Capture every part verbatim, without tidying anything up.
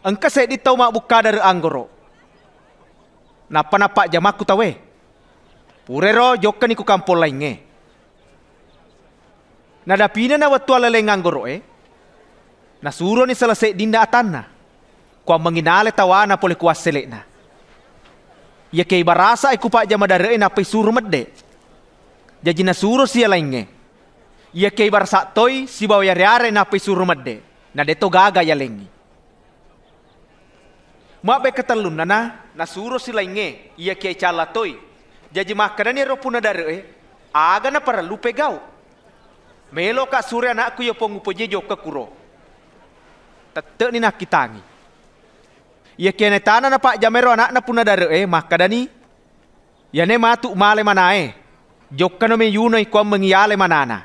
Engka seddi tau mabbukka dare' anggoro'. Nappa nappajjamakku tauwe. Purero jokkani ku kampong laingnge. Nadapinana wettu aleleng anggoro'e, nasuroni sala seddinna atanna, kuammengngi nale tawana pole ku wassele'na. Iyakiya ibarasai ku pajjama dare'e nappa isuro medde. Jaji nasuro si yalaingnge. Iyakiya ibarasa toi sibawa yare-are nappa isuro medde, na deto gaga yalengngi. Mabbe ketellunnana, nasuro si laingnge, iyakiya calla toi. Jaji makkedani ero punna dare'e, aga naparellu pegau. Meloka sure anakku iya pong upojie jokka kuro. Tette'ni nakkitangi. Iyakiya netana napajjama ero anakna punna dare'e, makkedani, iyane matu male manae. Jokkano me yuno ikuammengngi yale manana.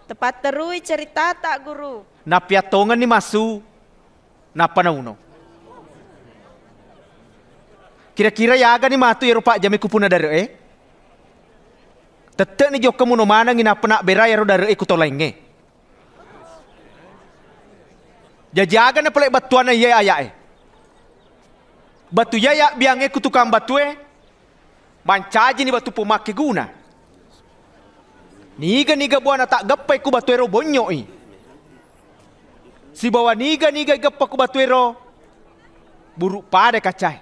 Tepatterui ceritata, Guru. Nappiattongenni massu, nappa nauno. Kira-kira yagani matu iyaro pajjama ku punna dare'e? Tette'ni jokka muno manengngi nappa nabbera iyaro dare'e ku to laingnge. Jaji aga na pole battuanna iyae aya'e? Batu iya yabbiangnge ku tukang batue, mancajini batu pemakkeguna. Niga-niga buana taggeppai ku batuero bonnyoi. Sibawa niga-niga igeppa ku batuero, buruk pada kacae.